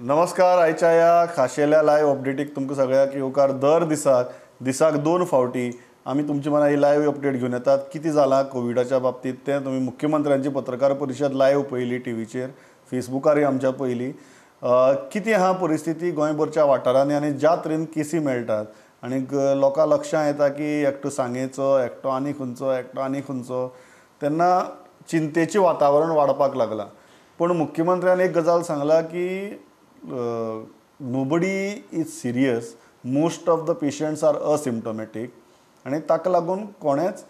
नमस्कार. आयच्या ह्या खाशेल्या लायव्ह अपडेटीक तुमकां सगळ्यांक येवकार. दर दिसाक दिसाक दोन फावटी आमी तुमचे मना ही लायव्ह अपडेट घेवन येतात. कितें जालां कोविडाच्या बाबतींत तें तुमी मुख्यमंत्र्यांची पत्रकार परिशद लायव्ह पळयली टिवीचेर, फेसबुकारूय आमच्या पळयली. कितें आहा परिस्थिती गोंयभरच्या वाठारांनी आनी ज्या तरेन केसी मेळटात आनी लोकां लक्षां येता की एकटो सांगेचो, एकटो आनी खंयचो, एकटो आनी खंयचो, तेन्ना चिंतेचें वातावरण वाडपाक लागलां. पूण मुख्यमंत्र्यान एक गजाल सांगला की nobody is serious, most of the patients are asymptomatic आनी ताका लागून कोणेंच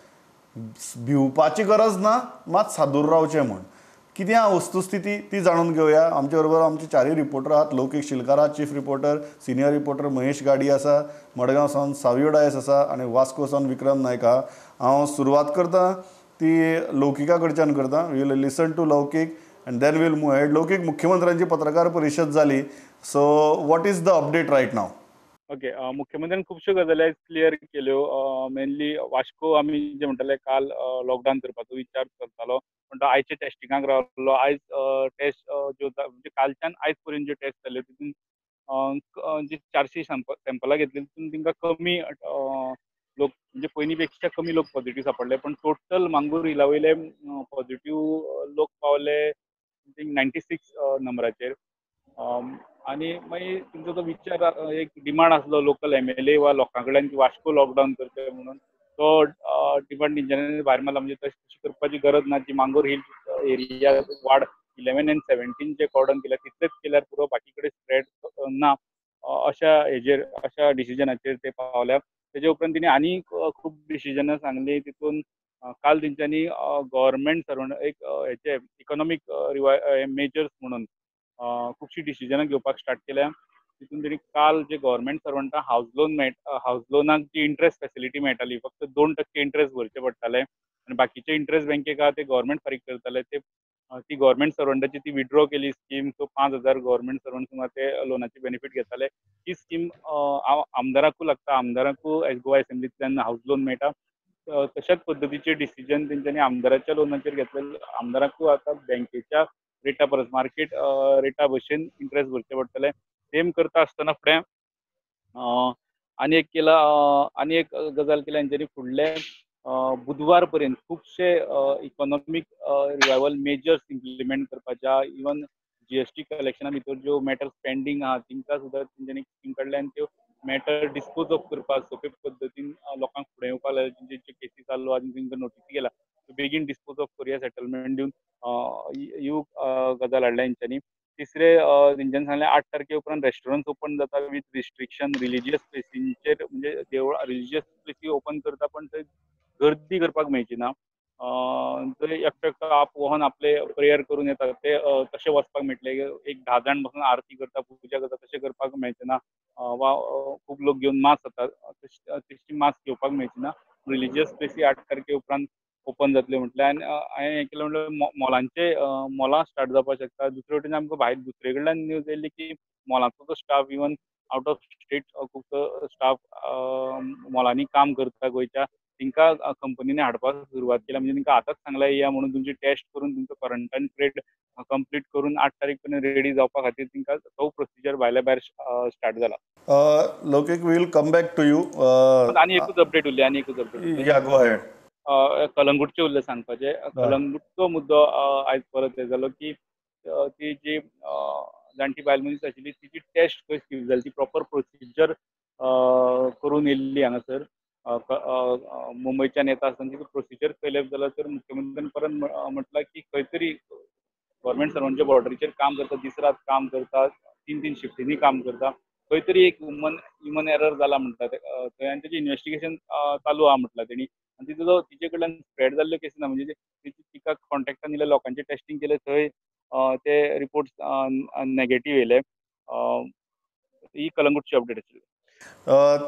भिवपाची गरज ना, मात सादूर रावचें म्हूण. कितें आहा वस्तुस्थिती ती जाणून घेवया. आमचे बरोबर आमचे चारूय रिपोर्टर आहात. लौकीक शिलकार आहा chief reporter, senior reporter Mahesh Gadi आसा, मडगांव सावन सावियो डायस आसा आनी वास्को सावन विक्रम नायक आहा. हांव सुरवात करता ती लौकिका कडच्यान करता. We will listen to Laukik and then we'll move ahead. Laukik, मुख्यमंत्र्यांची पत्रकार परिशद जाली, so what is the update right now? Okay, मुख्यमंत्र्यान खुबश्यो गजाली आयज क्लियर केल्यो. मेनली वास्को आमी जे म्हणटाले काल लॉकडावन करपाचो विचार चलतालो, पण तो आयच्या टेस्टिंगाक रावलो. आयज टेस्ट ज्यो म्हणजे कालच्यान आयज पर्यंत ज्यो टेस्ट जाल्यो तितून जी 400 सॅम्पलां घेतली तितून तांकां कमी लोक म्हणजे पयलीं पेक्षा कमी लोक पॉझिटिव्ह सापडले. पण टोटल मांगूर हिला वयले पॉझिटिव्ह लोक पावले 96 नंबराचेर. आनी मागीर तेंचो तो विचार एक डिमांड आसलो लोकल एमएलए वा लोकां कडल्यान की वास्को लॉकडावन करचें म्हणून, तो डिमांड तेंच्यांनी भायर मारला. म्हणजे तशी करपाची गरज ना. जी मांगूर हिल एरिया वार्ड 11 आनी 17 जे कॉर्डन केल्या तितलेच केल्यार पुरो, बाकी कडेन स्प्रेड ना अशा हेजेर अशा डिसिजनाचेर ते पावल्या. तेजे उपरांत तेणी आनी खूब डिसिजनां सांगली. तितून काल तेंच्यांनी गव्हर्मेंट सर्वंट एक हेचे इकॉनॉमीक मेजर्स म्हणून खुबशीं डिसिजनां घेवपाक स्टार्ट केल्या. तितून तेणी काल जे गव्हर्मेंट सर्वंटां हावज लोन मेळटा, हावज लोनाक जी इंट्रस्ट फेसिलिटी मेळटाली फक्त 2% इंट्रस्ट भरचे पडटाले आनी बाकीचे इंट्रस्ट बँकेक आहा ते गव्हर्मेंट फारीक करताले. ते ती गव्हर्मेंट सर्वंटाची ती विड्रॉ केली स्कीम. सो 5,000 गव्हर्मेंट सर्वंट सुमार ते लोनाची बेनिफीट घेताले. ही स्कीम आमदाराकूय लागता, आमदाराकूय गोवा एसेंब्लींतल्यान हावज लोन मेळटा. तशाच पद्दतीचे डिसिजन तेंच्यांनी आमदाराच्या लोनाचेर घेतले. आमदाराकूय आतां बँकेच्या रेटा परस मार्केट रेटा भशेन इंट्रस्ट भरचे पडटले. सेम करता आसतना फुडें आनी एक केला, आनी एक गजाल केल्या तेंच्यांनी फुडले बुधवार पर्यंत खुबशे इकॉनॉमीक रिवायवल मेजर्स इम्प्लिमेंट करपाच्या. इवन जीएसटी कलेक्शना भितर ज्यो मॅटर्स पेंडींग आहा तेंकां सुद्दां तेंच्यांनी स्कीम काडल्या आनी त्यो मॅटर डिस्पोज ऑफ करपाक सोंपे पद्दतीन लोकांक फुडें येवपाक लागले. तेंचे ज्यो केसी चालू आहा तेंकां नोटीसी गेला बेगीन डिस्पोज ऑफ करुया, सेटलमेंट दिवन ही गजाल हाडल्या तेंच्यांनी. तिसरे तेंच्यांनी सांगलें 8 तारखे उपरांत रेस्टॉरंट्स ओपन जाता विथ रिस्ट्रिक्शन. रिलिजियस प्लेसींचेर म्हणजे देवळां रिलिजियस प्लेसी ओपन करता पण थंय गर्दी करपाक मेळची ना. थंय एकटो एकटो आप वहन आपले प्रेयर करून येतात ते तशें वचपाक मेळटलें. एक 10 जाण बसून आरती करता, पुजा करता तशें करपाक मेळचें ना, वा खूब लोक घेवन मास जाता तशी मास घेवपाक मेळची ना. रिलिजियस प्लेसी 8 तारखे उपरांत ओपन जातले म्हटलें. आनी हांवें हें केलें म्हणल्यार मॉलांचे मॉलां स्टार्ट जावपाक शकता. दुसरे वटेन आमकां भायर दुसरे कडल्यान न्यूज येयली की मॉलांचो तो staff even out of state खुबसो स्टाफ मॉलांनी काम करता गोंयच्या, तांकां कंपनीने हाडपाक सुरवात केल्या. म्हणजे तांकां आतांच सांगलां या म्हणून तुमची टेस्ट करून तुमचो क्वॉरंटायन पिरियड कंप्लीट करून 8 तारीख पर्यंत रेडी जावपा खातीर तांकां तो प्रोसिजर भायल्या भायर स्टार्ट जाला. Laukik, we will come back to you. आनी एकूच अपडेट उरली, आनी एकूच अपडेट. या, गो अहेड. कलंगूटचे उरले सांगपाचे. कलंगूटचो मुद्दो आयज परत हे जालो की ती जी जाणटी बायल मनीस आशिल्ली तिची टेस्ट खंय स्कीप जाली, ती प्रॉपर प्रोसिजर करून येयल्ली हांगासर मुंबयच्यान येता आसतना तिचो प्रोसिजर खंय लेप जाला. तर मुख्यमंत्र्यान परत म्हटलां की खंय तरी गव्हर्मेंट सर्वंटच्या बॉर्डरीचेर काम करता, दीस रात काम करता, 3-3 शिफ्टींनी काम करता, खंय तरी एक ह्युमन एरर जाला म्हणटा थंय आनी तेजें इन्वेस्टिगेशन चालू आहा म्हटलां तेणी. आनी तिचो तिचे कडल्यान स्प्रेड जाल्ल्यो केसी ना, म्हणजे तिका कॉन्टेक्टान येयल्ल्या लोकांचें टेस्टींग केलें थंय ते रिपोर्ट्स नेगेटीव येयले. ही कलंगूटची अपडेट आशिल्ली.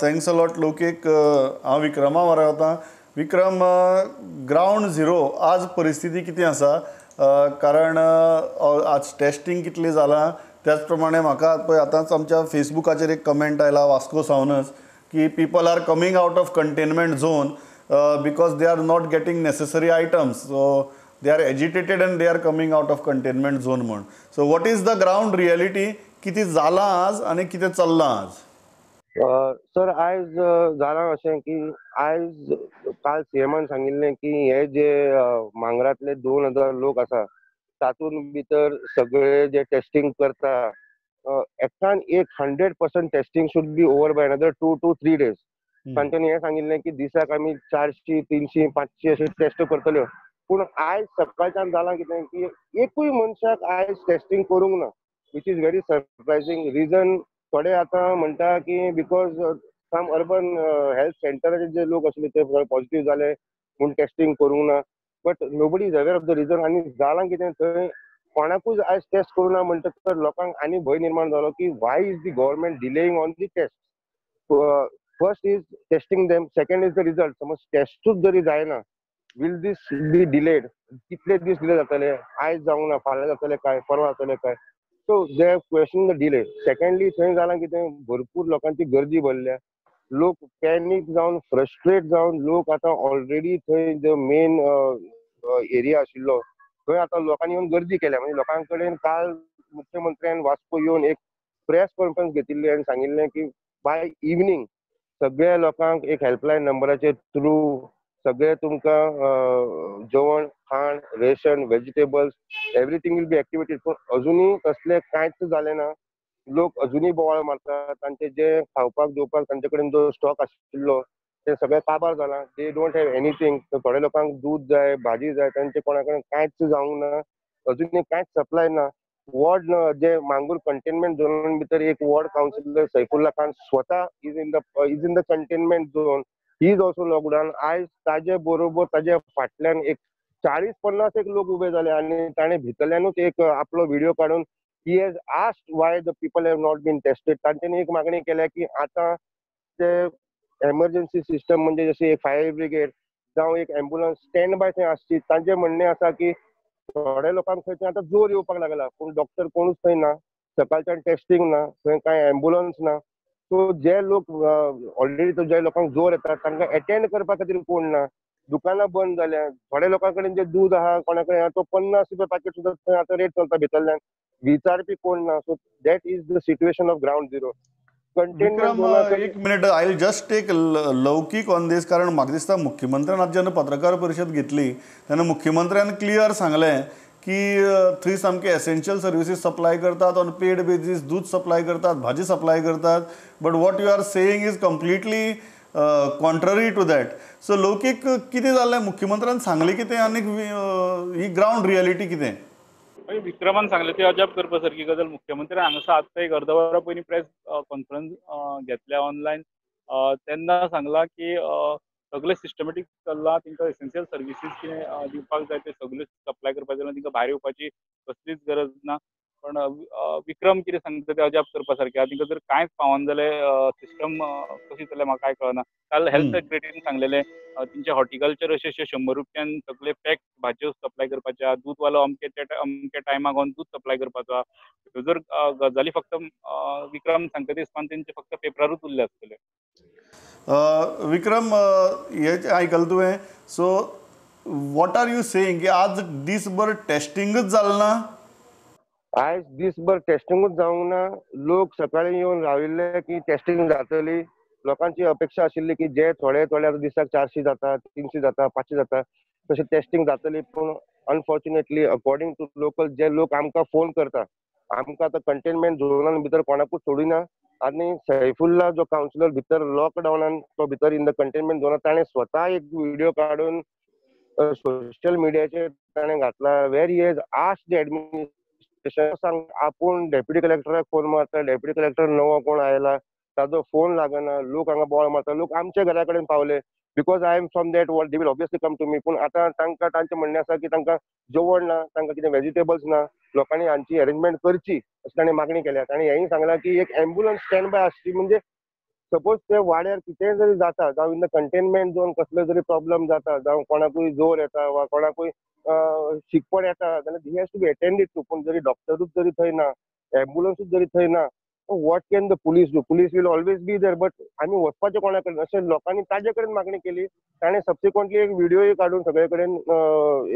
Thanks a lot Laukik. हांव विक्रमा वारा वता. विक्रम, ग्रावंड झिरो आज परिस्थिती कितें आसा? कारण आज टेस्टींग कितलें जालां, त्याच प्रमाणे म्हाका पळय आतांच आमच्या फेसबुकाचेर एक कमेंट आयला वास्को सावनच की people are coming out of containment zone because they are not getting necessary items. So they are agitated and they are coming out of containment zone म्हण. So what is the ground reality? कितें जालां आज आनी कितें चल्लां आज? Sir, आयज जालां अशें की आयज काल सीएमान सांगिल्लें की हे जे मांगरांतले 2000 लोक आसा तातूंत भितर सगळे जे टेस्टिंग करता एकान एक 100% testing should be over by another 2 to 3 days. तांच्यांनी हें सांगिल्लें की दिसाक आमी 400, 300, 500 अशे टेस्ट करतल्यो. पूण आयज सकाळच्यान जालां कितें की एकूय मनशाक आयज टेस्टिंग करूंक ना, which is very surprising. Reason थोडे आतां म्हणटा की because some urban health सेंटराचे जे लोक आशिल्ले ते पॉझिटिव्ह जाले म्हूण टेस्टिंग करूंक ना, but nobody is aware of the reason. आनी जालां कितें थंय कोणाकूच आयज टेस्ट करूं ना म्हणटकर लोकांक आनी भंय निर्माण जालो की why is the government delaying on the test. First is testing them, second is the result. समज टेस्टूच जरी जायना, will this be delayed? कितले दीस डिले जातले? आयज जावंक ना, फाल्यां जातले काय, परवां जातले काय? So they have question the delay. Secondly थंय जालां कितें, भरपूर लोकांची गर्दी भरल्या, लोक पॅनीक जावन फ्रस्ट्रेट जावन लोक आतां ऑलरेडी थंय जो मेन एरिया आशिल्लो थंय आतां लोकांनी येवन गर्दी केल्या. म्हणजे लोकां कडेन काल मुख्यमंत्र्यान वास्को येवन एक प्रेस कॉन्फरन्स घेतिल्ली आनी सांगिल्लें की बाय इवनींग सगळ्या लोकांक एक हेल्पलायन नंबराचे थ्रू सगळे तुमकां जेवण खाण, ration, vegetables, everything will be activated. पूण अजुनूय तसलें कांयच जालें ना. लोक अजुनूय बोवाळ मारतात. तांचे जे खावपाक जेवपाक तांचे कडेन जो स्टॉक आशिल्लो ते सगळें काबार जालां. They don't have anything. थोड्या लोकांक दूद जाय, भाजी जाय, तांचे कोणा कडेन कांयच जावंक ना. अजुनूय कांयच सप्लाय ना. वॉर्ड जे मांगूर कंटेनमेंट झोन भितर एक वॉर्ड कावन्सिलर सैफुल्ला खान स्वता is in the containment zone, he is also lockdown. आयज ताजे बरोबर ताजे फाटल्यान एक 40-50 एक लोक उबे जाले आनी ताणें भितरल्यानूच एक आपलो व्हिडिओ काडून he has asked why the people have not been tested. तांच्यांनी एक मागणी केल्या की आतां ते एमर्जन्सी सिस्टम म्हणजे जशी एक फायर ब्रिगेड जावं एक एम्बुलन्स स्टँड बाय थंय आसची. तांचें म्हणणें आसा की थोड्या लोकांक थंय आतां जोर येवपाक लागला, पूण डॉक्टर कोणूच थंय ना, सकाळच्यान टेस्टिंग ना, थंय कांय एम्बुलन्स ना. सो जे लोक ऑलरेडी जे लोकांक जोर येता तांकां एटेंड करपा खातीर कोण ना. दुकानां बंद जाल्या, थोड्या लोकां कडेन जे दूद आहा कोणा कडेन आहा तो 50 रुपया पॅकेट सुद्दां थंय आतां रेट चलता भितरल्यान, विचारपी कोण ना. So that is the situation of ground zero. Vikram, एक minute, I will just take Laukik on this, कारण म्हाका दिसता मुख्यमंत्र्यान आज जेन्ना पत्रकार परिशद घेतली तेन्ना मुख्यमंत्र्यान क्लियर सांगलें की थंय सामके एसेन्शियल सर्विसीस सप्लाय करतात, ऑन पेड बेजीस दूद सप्लाय करतात, भाजी सप्लाय करतात, but what you are saying is completely contrary to that. So Laukik, कितें जालें? मुख्यमंत्र्यान सांगलें कितें आनी ही ग्रावंड रियलिटी कितें? विक्रमान सांगलें ती अजाप करपा सारकी गजाल. मुख्यमंत्री हांगासर आत्तां एक अर्द वरा पयलीं प्रेस कॉन्फरन्स घेतल्या ऑनलायन, तेन्ना सांगलां की सगळें सिस्टमॅटीक चल्लां, तांकां एसेन्शियल सर्विसीस कितें दिवपाक जाय ते सगळ्यो सप्लाय करपाक जाय, तांकां भायर येवपाची कसलीच गरज ना. पण विक्रम कितें सांगता तें अजाप करपा सारकें. तांकां जर कांयच पावना जाल्यार सिस्टम कशी चल्ल्या म्हाका कांय कळना. काल हेल्थ सेक्रेटरीन सांगलेलें तेंचे हॉर्टिकल्चर अशें अशें 100 रुपयान सगळे पॅक भाजयो सप्लाय करपाच्या, दूदवालो अमके अमके टायमाक दूद सप्लाय करपाचो. ह्यो जर गजाली फक्त विक्रम सांगता ते हिसपान तेंचे फक्त पेपरारूच उरले आसतले. विक्रम, हे आयकलें तुवें, so what are you saying की आज दीसभर टेस्टिंगूच जालें ना? आयज दीसभर टेस्टिंगूच जावंक ना. लोक सकाळी येवन राविल्ले की टेस्टिंग जातली. लोकांची अपेक्षा आशिल्ली की जे थोडे थोडे आतां दिसाक 400 जाता, 300 जाता, 500 जाता तशें टेस्टिंग जातली. पूण अनफॉर्च्युनेटली अकॉर्डिंग टू लोकल जे लोक आमकां फोन करता, आमकां आतां कंटेनमेंट झोनान भितर कोणाकूच सोडिना. आनी सैफुल्ला जो कावन्सिलर भितर लॉकडावनान तो भितर इन the containment झोनान ताणें स्वता एक व्हिडिओ काडून सोशल मिडियाचेर ताणें घातला, where he has asked the administration. सांग आपूण डेप्युटी कलेक्टराक फोन मारता, डेप्युटी कलेक्टर नवो कोण आयला ताजो फोन लागना, लोक हांगा बोवाळ मारता, लोक आमच्या घरा कडेन पावले because I am from that world, they will obviously come to me. पूण आतां तांकां तांचें म्हणणें आसा की तांकां जेवण ना, तांकां कितें वेजिटेबल्स ना, लोकांनी हांची अरेंजमेंट करची अशें ताणें मागणी केल्या. ताणें हेंय सांगलां की एक एम्बुलन्स स्टँड बाय आसची, म्हणजे सपोज ते वाड्यार कितेंय जरी जाता, जावं इन the containment zone कसलो जरी प्रॉब्लम जाता, जावं कोणाकूय जोर येता वा कोणाकूय शिकपण येता जाल्यार he has to be attended to. पूण जरी डॉक्टरूच जरी थंय ना, एम्बुलन्सूच जरी थंय ना, what can the police do? Police will always be there, but आमी वचपाचें कोणा कडेन अशें लोकांनी ताजे कडेन मागणी केली. ताणें सबसिक्वंटली एक व्हिडियोय काडून सगळे कडेन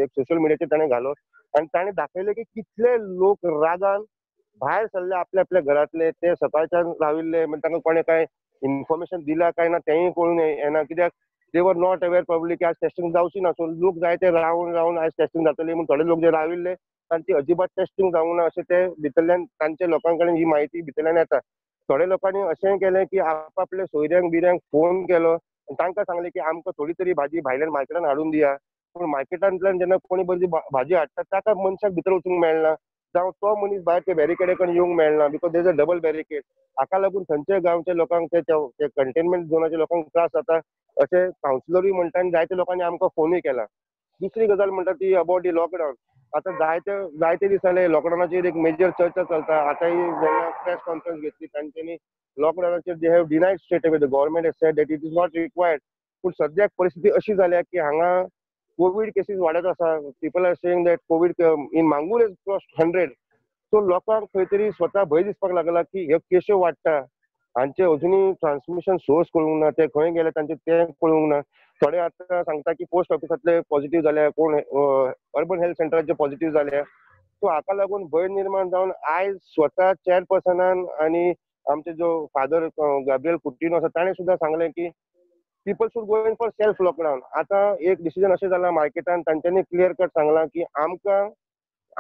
एक सोशल मिडियाचेर ताणें घालो आनी ताणें दाखयलें की कितले लोक रागान भायर सरले आपल्या आपल्या घरांतले ते सकाळच्यान राविल्ले, म्हणजे तांकां कोणें कांय इन्फॉर्मेशन दिला काय ना तेंय कळून येना, कित्याक they were not aware probably की आज टेस्टिंग जावची ना. सो लोक जायते रावन रावन आयज टेस्टिंग जातली म्हूण थोडे लोक जे राविल्ले तांची अजिबात टेस्टिंग जावंक ना अशें ते भितरल्यान तांच्या लोकां कडेन ही म्हायती भितरल्यान येता. थोडे लोकांनी अशेंय केलें की आपापले सोयऱ्यांक बिऱ्यांक फोन केलो आनी तांकां सांगलें की आमकां थोडी तरी भाजी भायल्यान मार्केटान हाडून दिया. पूण मार्केटांतल्यान जेन्ना कोणी बरी भाजी हाडटा ताका मनशाक भितर वचूंक मेळना, जावं तो मनीस भायर ते बॅरिकेडे कडेन येवंक मेळना, because there is a double barricade. हाका लागून थंयच्या गांवच्या लोकांक ते कंटेनमेंट झोनाच्या लोकांक त्रास जाता अशें कावन्सिलरूय म्हणटा आनी जायत्या लोकांनी आमकां फोनूय केला. दुसरी गजाल म्हणटा ती अबाउट the lockdown. आतां जायते जायते दीस जाले लॉकडावनाचेर एक मेजर चर्चा चलता. आतांय जेन्ना प्रेस कॉन्फरन्स घेतली तांच्यांनी लॉकडावनाचेर they have denied straight away, the government has said that it is not required. पूण सद्याक परिस्थिती अशी जाल्या की हांगा कोवीड केसीस वाडत आसा. People are saying that COVID in Mangor is cross 100. So लोकांक खंय तरी स्वता भंय दिसपाक लागला की ह्यो केश्यो वाडटा, हांचे अजुनूय ट्रान्समिशन सोर्स कळूंक ना, ते खंय गेले तांचे तें कळूंक ना. थोडे आतां सांगता की पोस्ट ऑफिसांतले पॉझिटिव्ह जाल्या, कोण अर्बन हेल्थ सेंटराचे पॉझिटिव्ह जाल्या. सो हाका लागून भंय निर्माण जावन आयज स्वता चेअरपर्सनान आनी आमचे जो फादर गाब्रियल कुटिनो आसा ताणें सुद्दां सांगलें की people should go in for self lockdown. आतां एक डिसिजन अशें जालां मार्केटान तांच्यांनी क्लियर कट सांगलां की आमकां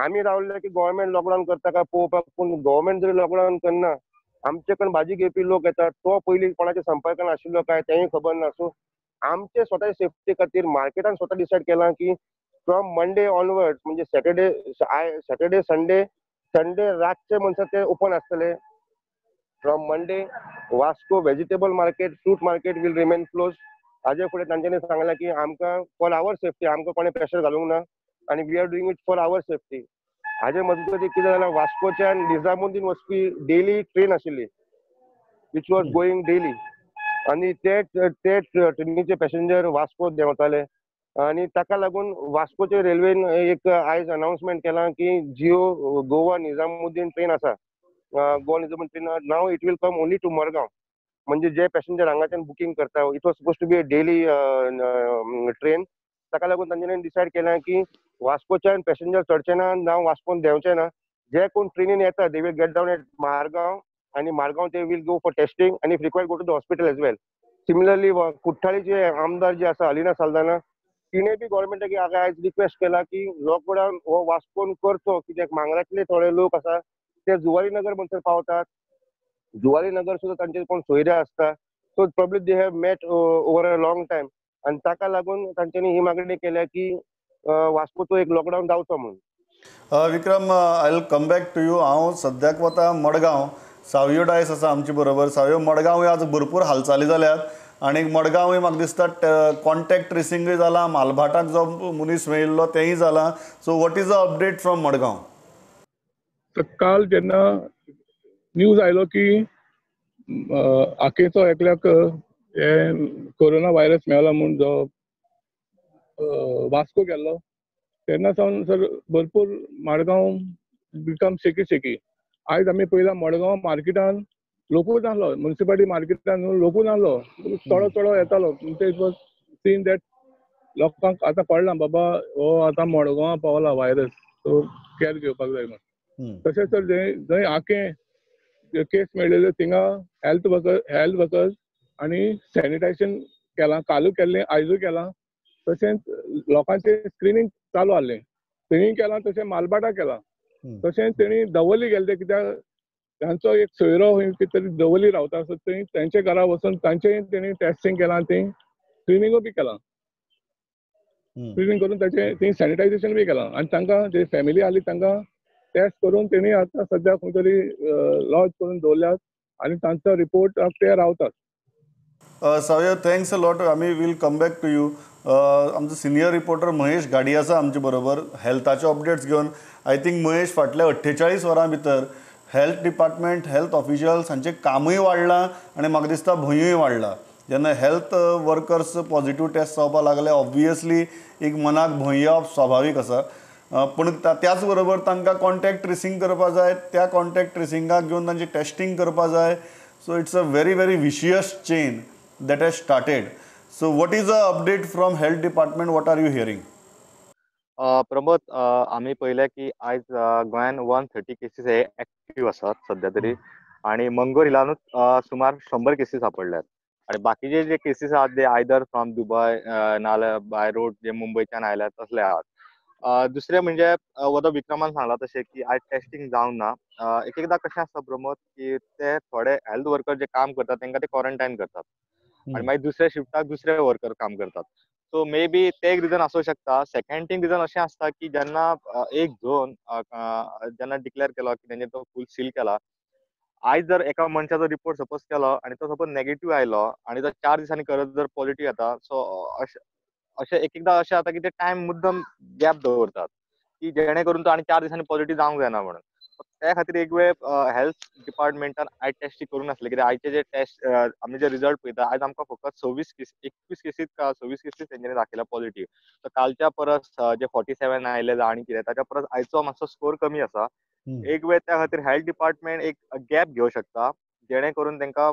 आमी रावले की गव्हर्मेंट लॉकडावन करता काय पळोवपाक, पूण गव्हर्मेंट जरी लॉकडावन करना आमचे कडेन भाजी घेवपी लोक येतात, तो पयलीं कोणाच्या संपर्कान आशिल्लो काय तेंय खबर ना. सो आमचे स्वताचे सेफ्टी खातीर मार्केटान स्वता डिसायड केलां की फ्रॉम मंडे ऑनवर्ड, म्हणजे सॅटर्डे संडे, संडे रातचे म्हणसर ते ओपन आसतले. From Monday Vasco vegetable market, fruit market will remain close. हाजे फुडें तांच्यांनी सांगलां की आमकां फॉर our safety, आमकां कोणें प्रेशर घालूंक ना आनी we are doing it for our safety. हाजे मजगतीं कितें जालां, वास्कोच्यान निजामुद्दीन वचपी डेली ट्रेन आशिल्ली which was going daily, आनी ते ट्रेनीचे पॅसेंजर वास्को देंवताले आनी ताका लागून वास्कोचे रेल्वेन एक आयज अनाउन्समेंट केलां की जियो गोवा निजामुद्दीन ट्रेन आसा, Goa Nizamuddin train now it will come only to Margao. म्हणजे जे पॅसेंजर हांगाच्यान बुकींग करता, it was suppose to be a daily train, ताका लागून तांच्यांनी डिसायड केलां की वास्कोच्यान पॅसेंजर चडचे ना, जावं वास्कोन देंवचे ना, जे कोण ट्रेनीन येता they will get down at Margao आनी मारगांव ते will go for testing आनी if required go to the hospital as well. Similarly कुठ्ठाळीचे आमदार जे आसा अलिना साल्दाना, तिणें बी गव्हर्मेंटाक आयज रिक्वेस्ट केला की लॉकडावन हो वास्कोन करचो, कित्याक मांगरांतले थोडे लोक आसा ते जुवारी नगर म्हणसर पावतात, जुवारी नगर सुद्दां तांचे कोण सोयरे आसता, so probably they have met over a long time आनी ताका लागून तांच्यांनी ही मागणी केल्या की वास्कोचो एक लॉकडावन जावचो म्हणून. Vikram, I will come back to you. हांव सद्याक वता मडगांव, सावयो डायस आसा आमचे बरोबर. सावयो, मडगांव आज भरपूर हालचाली जाल्यात आनी मडगांवूय म्हाका दिसता कॉन्टॅक्ट ट्रेसिंगूय जालां, मालभाटाक जो मनीस मेळिल्लो तेंय जालां. So what is the update from Madgaon? तर काल जेन्ना न्यूज आयलो की आकेचो एकल्याक हे कोरोना व्हायरस मेळ्ळा म्हूण जो वास्को गेल्लो तेन्ना सावन सर भरपूर मडगांव बिकम शेकी शेकी. आयज आमी पळयला मडगांव मार्केटान लोकूच नासलो, मुन्सिपालिटी मार्केटान लोकूच नासलो, थोडो थोडो येतालो. It was seen that लोकांक आतां कळ्ळां बाबा हो आतां मडगांवां पावला व्हायरस, सो कॅर घेवपाक जाय म्हूण. तशेंच सर जंय आकें केस मेळ्ळेल्यो थिंगा हेल्थ वर्कर्स आनी सॅनिटायझेशन केलां, कालूय केल्लें आयजूय केलां. तशेंच लोकांचें स्क्रिनींग चालू आहलें, स्क्रिनींग केलां, तशें मालभाटा केलां, तशेंच तेणी दवर्ली गेले कित्याक तांचो एक सोयरो खंय तरी दवर्ली रावता, सो थंय तेंच्या घरा वचून तांचें तेणी टेस्टींग केलां, थंय स्क्रिनींगूय बी केलां, स्क्रिनींग करून ताचें थंय सॅनिटायझेशन बी केलां आनी तांकां जे फॅमिली आहली तांकां टेस्ट करून तेणी आतां सद्याक खंय तरी लॉज करून दवरल्यात आनी तांचो रिपोर्ट ते रावतात. सावयो, thanks a lot. आमी will come back to you. आमचो सिनियर रिपोर्टर महेश घाडी आसा आमचे बरोबर हेल्थाचे अपडेट्स घेवन. I think Mahesh, फाटल्या 48 वरां भितर हेल्थ डिपार्टमेंट, हेल्थ ऑफिशियल्स हांचें कामूय वाडलां आनी म्हाका दिसता भंयूय वाडला. जेन्ना हेल्थ वर्कर्स पॉझिटिव्ह टेस्ट जावपाक लागले, ऑब्वियसली एक मनाक भंय येवप स्वाभावीक आसा, पूण त्याच बरोबर तांकां कॉन्टॅक्ट ट्रेसींग करपा जाय, त्या कॉन्टॅक्ट ट्रेसिंगाक घेवन तांची टेस्टींग करपा जाय. So it's a very very vicious chain that has started. So what is the update from health department? What are you hearing? Pramod, आमी पळयलें की आयज गोंयान 130 केसीस हे एक्टीव आसात सध्या तरी, आनी मंगोर हिलानूच सुमार 100 केसीस सापडल्यात आनी बाकीचे जे केसीस आहात ते आयदर फ्रॉम दुबय नाल्यार बाय रोड जे मुंबयच्यान आयल्यात तसले आहात. दुसरें म्हणजे वदो विक्रमान सांगला तशें की आयज टेस्टिंग जावंक ना. एक एकदां कशें आसता प्रमोद की ते थोडे हेल्थ वर्कर जे काम करतात तांकां ते क्वॉरंटायन करतात आनी मागीर दुसऱ्या शिफ्टाक दुसरे वर्कर काम करतात. सो मे बी ते एक रिजन आसूं शकता. सेकंड थिंग रिजन अशें आसता की जेन्ना एक झोन जेन्ना डिक्लेअर केलो की तेंचे तो फूल सील केला, आयज जर एका मनशाचो रिपोर्ट सपोज केलो आनी तो सपोज नेगेटीव आयलो आनी तो 4 दिसांनी करत जर पॉझिटिव्ह येता, सो अशें एक एकदां अशें जाता की ते टायम मुद्दम गॅप दवरतात की जेणे करून तो आनी 4 दिसांनी पॉझिटिव्ह जावंक जायना म्हणून. त्या खातीर एक वेळ हेल्थ डिपार्टमेंटान आयज टेस्टी करूंक नासले, कित्याक आयचे जे टेस्ट आमी जे रिजल्ट पळयता आयज आमकां फकत 26 केसीस 21 केसीस 26 केसीस तेंच्यांनी दाखयला पॉझिटिव्ह. सो कालच्या परस जे 47 आयले आनी कितें ताच्या परस आयचो मातसो स्कोर कमी आसा. एक वेळ त्या खातीर हेल्थ डिपार्टमेंट एक गॅप घेवं शकता जेणे करून तांकां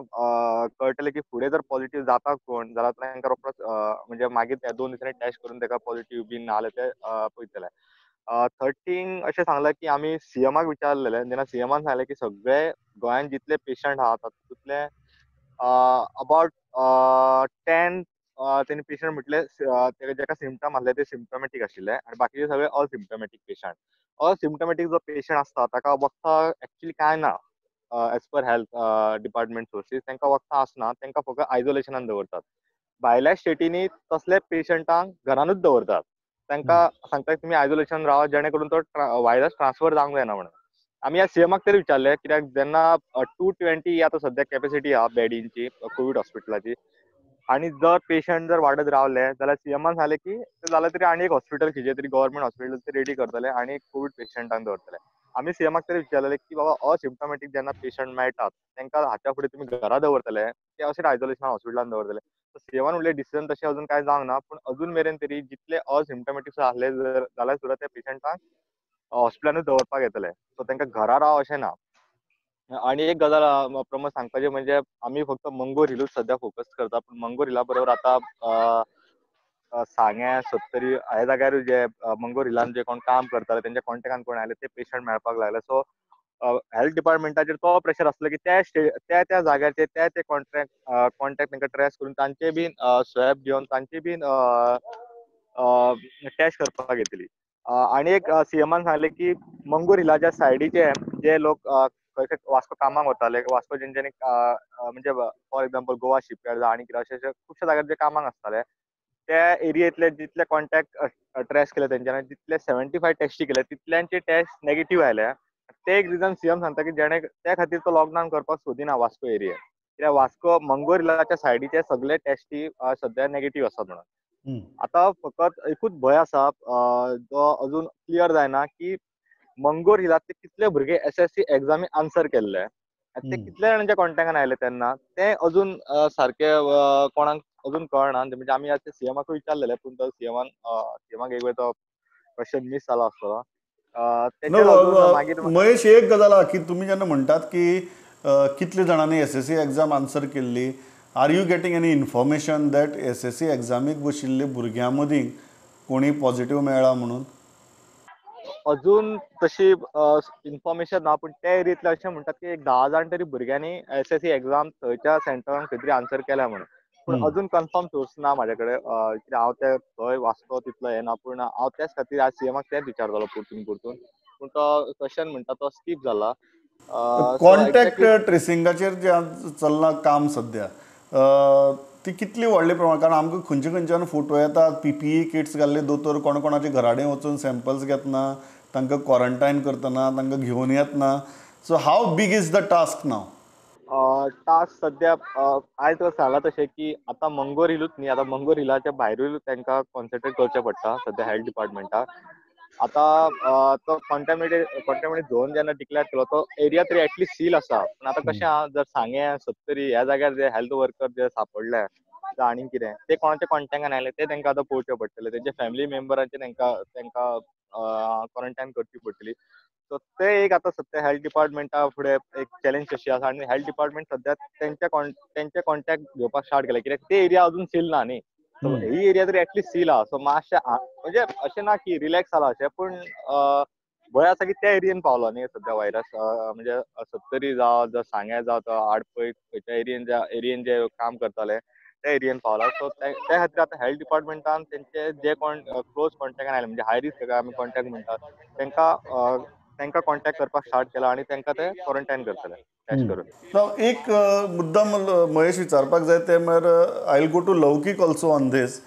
कळटलें की फुडें जर पॉझिटिव्ह जाता कोण जाल्यार तांकां रोखडोच म्हणजे मागीर त्या 2 दिसांनी टेस्ट करून ताका पॉझिटिव्ह बी ना जाल्यार ते पळयतले. थर्ड थिंग अशें सांगलां की आमी सीएमाक विचारलेलें तेन्ना सीएमान सांगलें की सगळे गोंयांत जितले पेशंट आहा तातूंतले अबाउट 10 तेणी पेशंट म्हटले जेका सिमटम आसले ते सिमटोमॅटीक आशिल्ले आनी बाकीचे सगळे असिमटोमॅटीक पेशंट. असिमटोमॅटीक जो पेशंट आसता ताका वखदां एक्चुअली कांय ना, as per health department sources तांकां वखदां आसना, तांकां फकत आयसोलेशनान दवरतात. भायल्या स्टेटींनी तसले पेशंटांक घरानूच दवरतात, तांकां सांगतात तुमी आयसोलेशन रावा जेणे करून तो व्हायरस ट्रान्सफर जावंक जायना म्हणून. आमी ह्या सीएमाक तरी विचारलें कित्याक जेन्ना 220 आतां सद्या कॅपेसिटी आहा बेडींची कोवीड हॉस्पिटलाची, आनी जर पेशंट जर वाडत रावले जाल्यार सीएमान सांगलें की जाल्यार तरी आनी एक हॉस्पिटल खंयचें तरी गव्हर्मेंट हॉस्पिटल ते रेडी करतले आनी कोवीड पेशंटांक दवरतले. आमी सीएमाक तरी विचारलें की बाबा असिम्टोमॅटीक जेन्ना पेशंट मेळटात तांकां हाच्या फुडें तुमी घरा दवरतले की अशें आयसोलेशन हॉस्पिटलान दवरतले. सीएमान म्हणलें डिसिजन तशें अजून कांय जावंक ना, पूण अजून मेरेन तरी जितले असिम्टोमॅटीक आसले जाल्यार सुद्दां त्या पेशंटांक हॉस्पिटलानूच दवरपाक येतले. सो तांकां घरा राव अशें ना. आनी एक गजाल प्रमोद सांगपाची म्हणजे आमी फक्त मंगोर हिलूच सद्या फोकस करता, पूण मंगोर हिला बरोबर आतां सांगें सत्तरी ह्या जाग्यार जे मंगोर हिलान जे कोण काम करताले तेंच्या कॉन्टेक्टान कोण आयले ते पेशंट मेळपाक लागले. सो हेल्थ डिपार्टमेंटाचेर तो प्रेशर आसलो की त्या त्या त्या जाग्याचे त्या ते कॉन्टॅक्ट तांकां ट्रेस करून तांचे बीन स्वॅब घेवन तांचे बीन टेस्ट करपाक येतली. आनी एक सीएमान सांगलें की मंगोर हिलाच्या सायडीचे जे लोक वास्को कामाक वताले, वास्को जेंच्यांनी म्हणजे फॉर एक्झाम्पल गोवा शिपयार्ड आनी कितें अशें खुबश्या जाग्यार जे कामाक आसताले त्या एरियेंतले जितले कॉन्टॅक्ट ट्रेस केले तेंच्यांनी जितले 75 टेस्टी केले तितल्यांचे टेस्ट नेगेटीव आयले. ते एक रिजन सीएम सांगता की जेणे त्या खातीर तो लॉकडावन करपाक सोदिना वास्को एरिया, कित्याक वास्को मंगोर हिलाच्या सायडीचे सगळे टेस्टी सद्या नेगेटीव आसात म्हणून. आतां फकत एकूच भंय आसा जो अजून क्लियर जायना की मंगोर हिलांतले कितले भुरगे एसएससी एग्जामी आन्सर केल्ले आनी ते कितले जाणांच्या कॉन्टॅक्टान आयले तेन्ना ते अजून सारके कोणाक अजून कळना. म्हणजे आमी आतां सीएमाकूय विचारलेले पूण तो सीएमाक एक वेळ तो क्वेश्चन मीस जाला आसतलो. महेश, एक गजाल आहा की तुमी जेन्ना म्हणटात की कितले जाणांनी एसएससी एग्जाम आन्सर केल्ली, are you getting any information that SSC एग्जामीक बशिल्ले भुरग्यां मदीं कोणी पॉझिटिव्ह मेळ्ळा म्हणून? अजून तशी इन्फॉर्मेशन ना, पूण त्या एरियेंतले अशें म्हणटात की एक 10 जाण तरी भुरग्यांनी एसएससी एग्जाम थंयच्या सेंटरान खंय तरी आन्सर केल्या म्हणून. पूण अजून कन्फर्म सोर्स ना म्हाज्या कडेन, कित्याक हांव ते थंय वास्को तितलो येना. पूण हांव त्याच खातीर आज सीएमाक तेंच विचारतालो परतून परतून, पूण तो क्वेश्चन म्हणटा तो स्कीप जाला. कॉन्टॅक्ट ट्रेसिंगाचेर जें चल्लां काम सद्या ती कितली व्हडले प्रमाण, कारण आमकां खंयच्या खंयच्यान फोटो येतात पीपीई किट्स घाल्ले दोतोर कोण कोणाच्या घराडेन वचून सॅम्पल्स घेतना, तांकां क्वॉरंटायन करतना, तांकां घेवन येतना. So how big is the task now? Task सद्या आयज तुका सांगलां तशें की आतां मंगोर हिलूच न्ही, आतां मंगोर हिलाच्या भायरूय तांकां कॉन्सन्ट्रेट करचें पडटा सद्या हेल्थ डिपार्टमेंटाक. आतां तो कॉन्टॅमिनेटेड झोन जेन्ना डिक्लेअर केलो तो एरिया तरी एटलिस्ट सील आसा. पूण आतां कशें आहा, जर सांगें सत्तरी ह्या जाग्यार जे हेल्थ वर्कर जे सापडले आनी कितें ते कोणाच्या कॉन्टॅक्टान आयले ते तांकां आतां पळोवचें पडटलें, तेंच्या फॅमिली मेंबरांचे तांकां क्वॉरंटायन करची पडटली. सो ते एक आतां सद्या हेल्थ डिपार्टमेंटा फुडें एक चॅलेंज कशी आसा आनी हेल्थ डिपार्टमेंट सद्या तेंचे कॉन्टॅक्ट घेवपाक स्टार्ट केले, कित्याक ते एरिया अजून सील ना न्ही. ही एरिया तरी एटलिस्ट सील आहा. सो मातशें म्हणजे अशें ना की रिलॅक्स जाला अशें, पूण भंय आसा की त्या एरियेन पावलो न्ही सद्या व्हायरस. म्हणजे सत्तरी जावं, सांग्या जावं, आडपय खंयच्या एरियेन ज्या एरियेन जे काम करताले त्या एरियेन पावला. सो त्या खातीर आतां हेल्थ डिपार्टमेंटान तेंचे जे कोण क्लोज कॉन्टॅक्टान आयले म्हणजे हाय रिस्क आमी कॉन्टॅक्ट म्हणटात तेंकां कॉन्टॅक्ट करपाक स्टार्ट केला आनी तेंकां ते क्वॉरंटायन करतले टेस्ट करून. एक मुद्दाम महेश विचारपाक जाय ते म्हळ्यार I will go to Laukik also on this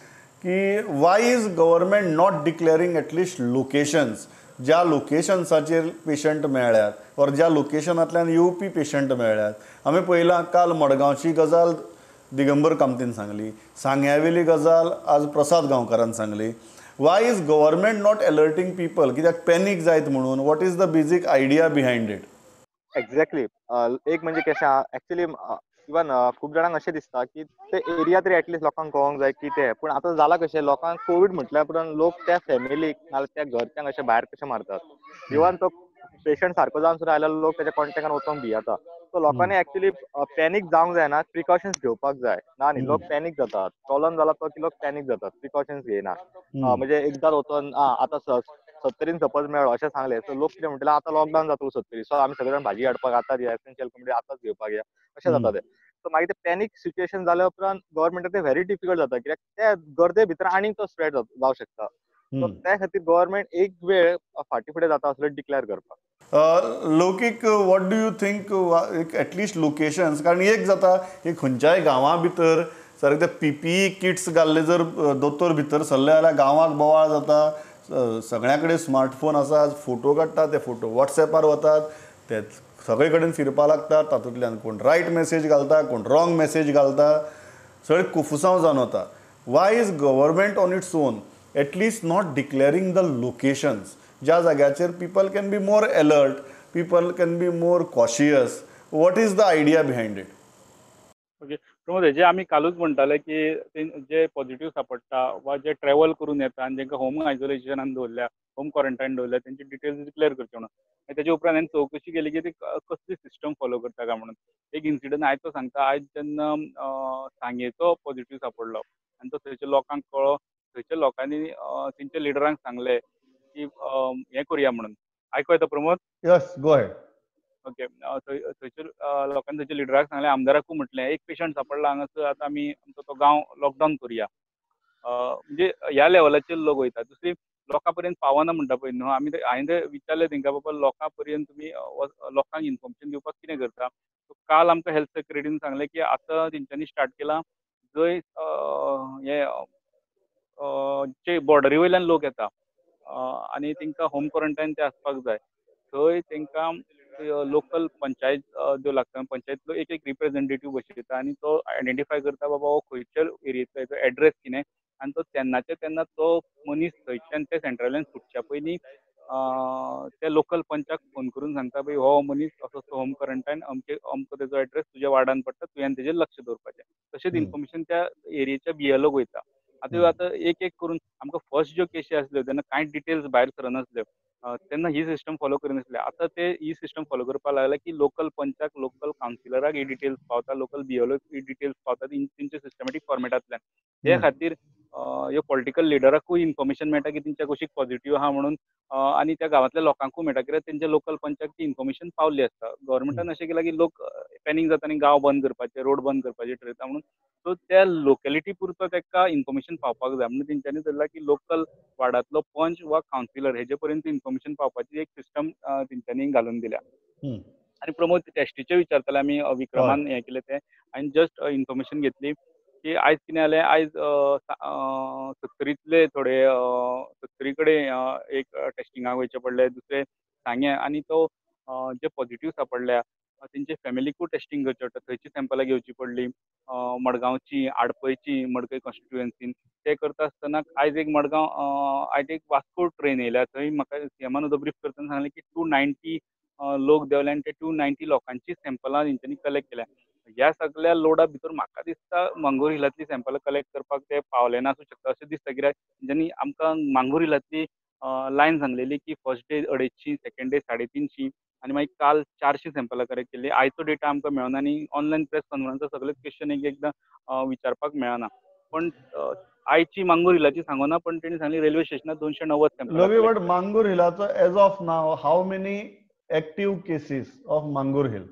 की why is government not declaring at least locations, ज्या लोकेशन्साचेर पेशंट मेळ्ळ्यात ऑर ज्या लोकेशनांतल्यान येवपी पेशंट मेळ्ळ्यात. आमी पळयलां काल मडगांवची गजाल दिगंबर कामतीन सांगली, सांग्यावेली गजाल आज प्रसाद गांवकारान सांगली. Why is government not alerting people कित्याक पॅनीक जायत म्हणून? What is the basic idea behind it? Exactly. एक म्हणजे कशें एक्चुअली इवन खूब जाणांक अशें दिसता की ते एरिया तरी एटलिस्ट लोकांक कळोंक जाय की ते, पूण आतां जालां कशें लोकांक कोवीड म्हटल्या उपरांत लोक त्या फॅमिलीक नाजाल्यार त्या घरच्यांक अशें भायर कशें मारतात. इवन तो पेशंट सारको जावन सुद्दां आयल्यार लोक त्याच्या कॉन्टॅक्टान वचोंक भियेता. सो लोकांनी एक्चुअली पॅनीक जावंक जायना, प्रिकॉशन्स घेवपाक जाय. ना न्ही, लोक पॅनीक जातात, प्रॉब्लम जाला तो की लोक पॅनीक जातात, प्रिकॉशन्स घेयना. म्हणजे एकदां वचोन आतां सत्तरीन सपोज मेळ्ळो अशें सांगलें, सो लोक कितें म्हणटले आतां लॉकडावन जातलो सत्तरी, सो आमी सगळे जाण भाजी हाडपाक आतां या एसेन्शियल कमोडिटी आतांच घेवपाक या अशें जाता ते. सो मागीर ते पॅनीक सिच्युएशन जाल्या उपरांत गव्हर्मेंटाक ते व्हेरी डिफिकल्ट जाता कित्याक त्या गर्दे भितर आनीक तो स्प्रेड जावं शकता. सो त्या खातीर गव्हर्मेंट एक वेळ फाटीं फुडें जाता असले डिक्लेअर करपाक. Laukik, what do you think at least locations? कारण एक जाता की खंयच्याय गांवा भितर सारके ते पीपीई किट्स घाल्ले जर दोतोर भितर सरले जाल्यार गांवाक बोवाळ जाता. सगळ्या कडेन स्मार्टफोन आसा, फोटो काडटा, ते फोटो वॉट्सएपार वतात, ते सगळे कडेन फिरपाक लागतात, तातूंतल्यान कोण रायट मॅसेज घालता, कोण रॉंग मॅसेज घालता, सगळें कोफुसांव जावन वता. Why is government on its own at least not declaring the locations ज्या जाग्याचेर people can be more alert, people can be more cautious? What is the idea behind it? Okay Pramod, हेजे आमी कालूच म्हणटाले की जे पॉझिटिव्ह सापडटा वा जे travel करून येता आनी जेंकां होम आयसोलेशनान दवरल्या, होम क्वॉरंटायन दवरल्या, तेंची डिटेल्स डिक्लेअर करचे म्हणून. आनी तेजे उपरांत हांवें चवकशी केली की ती कसली सिस्टम फॉलो करता काय म्हणून. एक इन्सिडंट आयज तो सांगता, आयज जेन्ना सांगेचो पॉझिटिव्ह सापडलो आनी तो थंयच्या लोकांक कळ्ळो, थंयच्या लोकांनी तेंच्या लिडरांक सांगलें की हें करुया म्हणून. आयको येता Pramod? Yes, go ahead. Okay, थंयसर लोकांनी थंयच्या लिडराक सांगलें, आमदाराकूय म्हटलें एक पेशंट सापडला हांगासर, आतां आमी आमचो तो गांव लॉकडावन करुया. म्हणजे ह्या लेवलाचेर लोक वयता. दुसरी लोकां पर्यंत पावना म्हणटा पळय न्हू, आमी हांवें ते विचारलें तेंकां, बाबा लोकां पर्यंत तुमी लोकांक इन्फॉर्मेशन दिवपाक कितें करता? काल आमकां हेल्थ सेक्रेटरीन सांगलें की आतां तेंच्यांनी स्टार्ट केलां, जंय हे जे बॉर्डरी वयल्यान लोक येता आनी तेंकां होम क्वॉरंटायन ते आसपाक जाय, थंय तेंकां लोकल पंचायत ज्यो लागता, पंचायतीचो एक एक रिप्रेझेंटेटीव बसयता आनी तो आयडेंटिफाय करता बाबा हो खंयच्या एरियेंतलो, हेचो एड्रेस कितें, आनी तो तेन्नाचे तेन्ना तो मनीस थंयच्यान त्या सेंट्रलान सुटच्या पयलीं त्या लोकल पंचाक फोन करून सांगता, बाई हो मनीस असो असो होम क्वॉरंटायन, अमके अमको तेजो एड्रेस तुज्या वार्डान पडटा, तुवें तेजेर लक्ष दवरपाचें. तशेंच इन्फॉर्मेशन त्या एरियेच्या बीएलओक वयता. आतां आतां एक एक करून आमकां फर्स्ट ज्यो केशी आसल्यो तेन्ना कांय डिटेल्स भायर सरनासल्यो, तेन्ना ही सिस्टम फॉलो करिनासले. आतां ते ही सिस्टम फॉलो करपाक लागले की लोकल पंचाक, लोकल कावन्सिलराक ही डिटेल्स पावता, लोकल बीएलओक ही डिटेल्स पावता तेंच्या सिस्टमॅटीक फॉर्मेटांतल्यान. ते खातीर ह्यो पॉलिटिकल लिडराकूय इन्फॉर्मेशन मेळटा की तेंच्या कुशीक पॉझिटिव्ह आहा म्हणून, आनी त्या गांवांतल्या लोकांकूय मेळटा कित्याक तेंच्या लोकल पंचाक ती इन्फॉर्मेशन पावल्ली आसता. गव्हर्मेंटान अशें केलां की लोक पॅनीक जाता आनी गांव बंद करपाचे, रोड बंद करपाचे ठरयता म्हणून, सो त्या लोकेलिटी पुरतो तेका इन्फॉर्मेशन पावपाक जाय म्हणून तेंच्यांनी धरलां की लोकल वार्डांतलो पंच वा कावन्सिलर हेजे पर्यंत इन्फॉर्मेशन पावपाची एक सिस्टम तेंच्यांनी घालून दिल्या. आनी प्रमोद, टेस्टीचे विचारताले आमी विक्रमान हें केलें तें, हांवें जस्ट इन्फॉर्मेशन घेतली की आयज कितें जालें, आयज सत्तरींतले थोडे सत्तरी कडेन एक टेस्टिंगाक वयचें पडलें, दुसरें सांगें, आनी तो जे पॉझिटिव्ह सापडल्या तेंचे फॅमिलीकूय टेस्टिंग करचें पडटा, थंयची सॅम्पलां घेवची पडली, मडगांवची, आडपयची, मडकय कॉन्स्टिट्युएन्सीन. ते करता आसतना आयज एक मडगांव, आयज एक वास्को ट्रेन येयल्या, थंय म्हाका सीएमान सुद्दां ब्रीफ करतना सांगलें की 290 लोक देंवले आनी ते 290 लोकांची सॅम्पलां तेंच्यांनी कलेक्ट केल्या. ह्या सगळ्या लोडा भितर म्हाका दिसता मांगोर हिलांतली सॅम्पलां कलेक्ट करपाक ते पावले ना आसूं शकता अशें दिसता, कित्याक तेंच्यांनी आमकां मांगोर हिलांतली लायन सांगलेली की first day 250, second day 350, आनी मागीर काल 400 सॅम्पलां कलेक्ट केल्ली. आयचो डेटा आमकां मेळना आनी ऑनलायन प्रेस कॉन्फरन्साक सगळे क्वेश्चन एक एकदां विचारपाक मेळना. पण आयची मांगूर हिलाची सांगोना, पण तेणी सांगली रेल्वे स्टेशनार 290 सॅम्पल. लवी, बट मांगूर हिलाचो as of now how many active cases of Mangor Hill?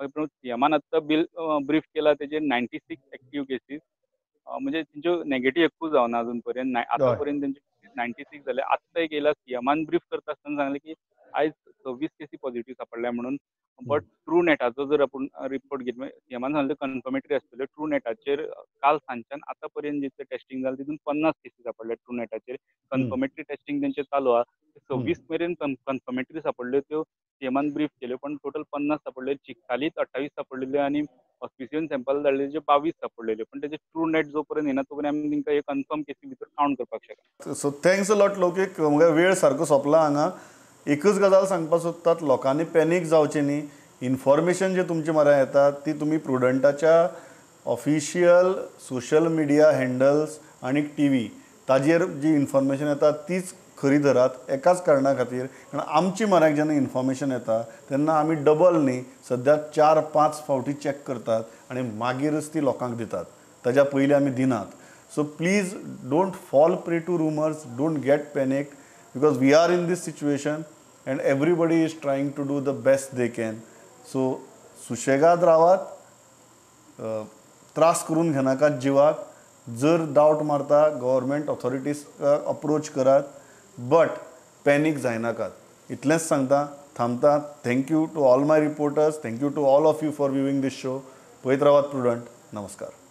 सीएमान आत्तां बील ब्रीफ केला तेजेर 96 एक्टीव केसीस, म्हणजे तेंच्यो नेगेटीव एकूच जावना अजून पर्यंत. आतां पर्यंत तेंचे 96 जाले. आत्तां एक येयला, सीएमान ब्रीफ करता आसतना सांगलें की आयज 26 केसी पॉझिटीव सापडल्या म्हणून. बट ट्रू नेटाचो जर आपूण रिपोर्ट घेतलो, सीएमान सांगलें कन्फर्मेटरी आसतल्यो. ट्रू नेटाचेर काल सांजच्यान आतां पर्यंत जितलें टेस्टिंग जालें तितून 50 केसी सापडल्या ट्रू नेटाचेर. कन्फर्मेटरी टेस्टिंग तेंचें चालू आहा. 26 मेरेन कन्फर्मेटरी सापडल्यो त्यो सीएमान ब्रीफ केल्यो, पण टोटल 50 सापडल्यो. चिकालीत 28 सापडलेल्यो आनी हॉस्पिसियन सॅम्पल धाडलेले जे 22 सापडलेल्यो. पण तेजे ट्रू नेट जो पर्यंत येना तो पर्यंत आमी तेंकां हे कन्फर्म केसी भितर कावंट करपाक शकना. सो thanks a lot लौकीक, म्हगे वेळ सारको सोंपला हांगा. एकच गजाल सांगपाक सोदतात, लोकांनी पॅनीक जावचें न्ही. इन्फॉर्मेशन जे तुमचे म्हऱ्यान येता ती तुमी प्रुडंटाच्या ऑफिशियल सोशल मिडिया हँडल्स आनी टी व्ही ताजेर जी इन्फॉर्मेशन येता तीच खरी धरात. एकाच कारणा खातीर, कारण आमची म्हऱ्याक जेन्ना इन्फॉर्मेशन येता तेन्ना आमी डबल न्ही, सद्या 4-5 फावटी चॅक करतात आनी मागीरच ती लोकांक दितात, ताज्या पयलीं आमी दिनात. So please don't fall prey to rumours, don't get panic, because we are in this situation and everybody is trying to do the best they can. So सुशेगाद रावात, त्रास करून घेनाकात जिवाक. जर डावट मारता गव्हर्मेंट ऑथॉरिटीज अप्रोच करात, बट पॅनीक जायनाकात. इतलेंच सांगता, थांबता. Thank you to all my reporters, thank you to all of you for viewing this show. पळयत रावात प्रुडंट. नमस्कार.